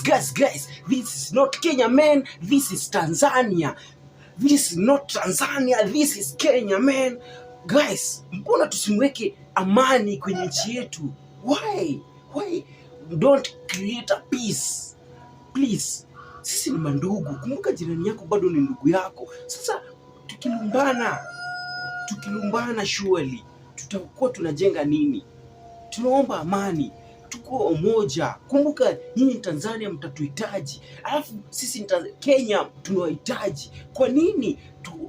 Guys, guys, guys, this is not Kenya, man, this is Tanzania. This is not Tanzania, this is Kenya, man. Guys, mbona tusimweke amani kwenye nchi yetu? Why? Why don't create a peace? Please, sisi ni mandugu. Kumbuka jirani yako bado ni ndugu yako. Sasa tukilumbana, tukilumbana, surely tutakuwa tunajenga nini? Tunaomba amani, tuko umoja. Kumbuka nyinyi Tanzania mtatuhitaji, alafu sisi Kenya tunawahitaji. Kwa nini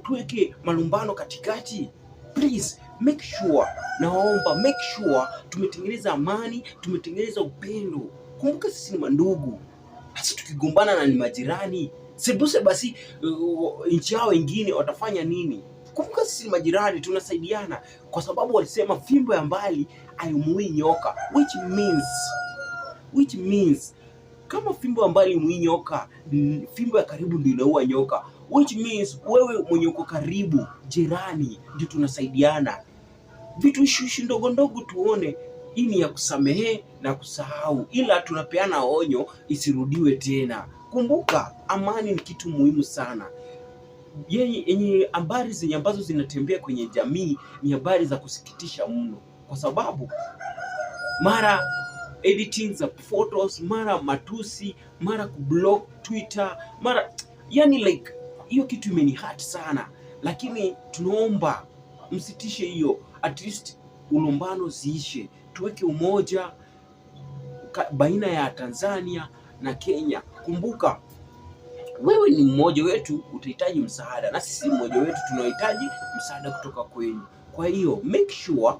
tuweke malumbano katikati? Please make sure, naomba make sure tumetengeneza amani, tumetengeneza upendo. Kumbuka sisi ni mandugu. Sasa tukigombana na ni majirani, sebuse basi nchi yao wengine watafanya nini? Kumbuka sisi ni majirani, tunasaidiana, kwa sababu walisema fimbo ya mbali haimuui nyoka, which means kama fimbo ya mbali haimuui nyoka, fimbo ya karibu ndio inaua nyoka, which means wewe mwenye uko karibu, jirani, ndio tunasaidiana vitu ishu ndogo ndogo, tuone hii ni ya kusamehe na kusahau, ila tunapeana onyo isirudiwe tena. Kumbuka amani ni kitu muhimu sana. Yenye habari zenye ambazo zinatembea kwenye jamii ni habari za kusikitisha mno, kwa sababu mara editing za photos, mara matusi, mara kublock Twitter, mara yani like hiyo kitu imeni hurt sana, lakini tunaomba msitishe hiyo, at least ulumbano ziishe, tuweke umoja baina ya Tanzania na Kenya. Kumbuka wewe ni mmoja wetu, utahitaji msaada, na sisi mmoja wetu tunahitaji msaada kutoka kwenu. Kwa hiyo make sure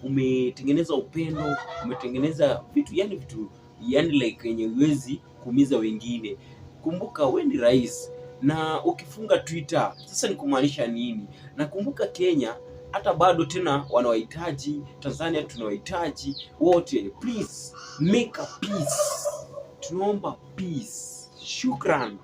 umetengeneza upendo, umetengeneza vitu yani vitu yani like yenye huwezi kuumiza wengine. Kumbuka we ni rais na ukifunga Twitter sasa ni kumaanisha nini? Na kumbuka Kenya hata bado tena wanawahitaji, Tanzania tunawahitaji wote. Please make a peace, tunaomba peace. Shukran.